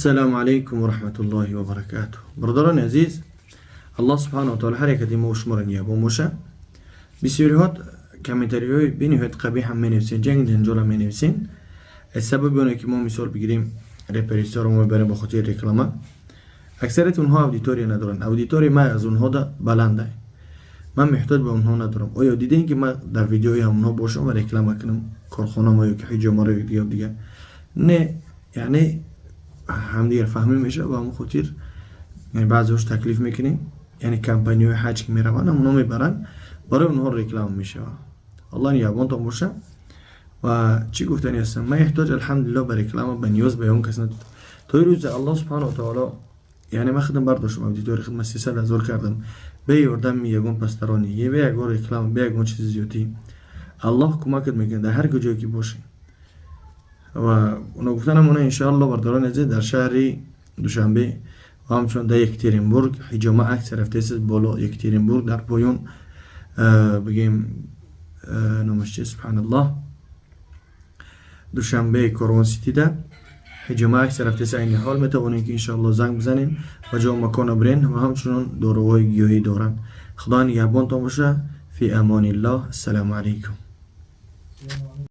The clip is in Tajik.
Ассалому алайкум ва раҳматуллоҳи ва баракатуҳ. Бародарони азиз, Аллоҳ субҳанаҳу ва таъала ҳар яке мо шуморо нигаҳбон боша. Бисёриҳо комментариҳои бениҳоят қабиҳ ҳам менависен, ҷанг ҷанҷол ҳам менависен. Аз сабаби оне ки мо, мисол бигирем, реперисҳоро мо мебарем ба хотири реклама. Аксарияти онҳо аудитория надоранд. Аудиторияи ман аз онҳо да баланда. Ман меҳтоҷ ба онҳо надорам. Оё дидем, ки ман дар видеои ҳамонҳо бошам ва реклама кунам корхонамо ё ки ҳиҷомаро ё дигар дигар? Не, яъне ҳамдигар фаҳмӣ мешавад. Ба ҳамон хотир баъзеҳош таклиф мекунем, яъне компанияҳои ҳаҷ ки мераванд, ҳамонҳо мебаранд, барои онҳо реклама мешавад. Аллоҳ нигаҳбонтон боша. Ва чӣ гуфтани ҳастам? Ман эҳтиёҷ, алҳамдулилло, ба реклама, ба ниёз ба ягон кас надорам. То ин рӯза Аллоҳ субҳанаҳу ва таоло, яъне ман худам бардоштам, аудитория худам 300 000 кардам бе ёрдами ягон посторонний, бе ягон реклама, бе ягон чизи зиёдӣ. Аллоҳ кӯмакат мекунад дар ҳар куҷое ки бошӣ. Ва гуфта намона, иншоалло, бародарони азиз, дар шаҳри Душанбе ва ҳамчунон дар Екатеринбург ҳиҷома аксия рафтааст боло, Екатеринбург дар поён, бигем, номаш чи, субҳаналлоҳ, Душанбе Корвон Ситида ҳиҷома аксия рафтааст. Айни ҳол метавонем ки, иншоалло, занг бизанем ва ҷо макона бирен ва ҳамчунон доруҳои гиёҳӣ доранд. Худо нигаҳбонтон боша. Фи амониллоҳ. Ассалому алайкум.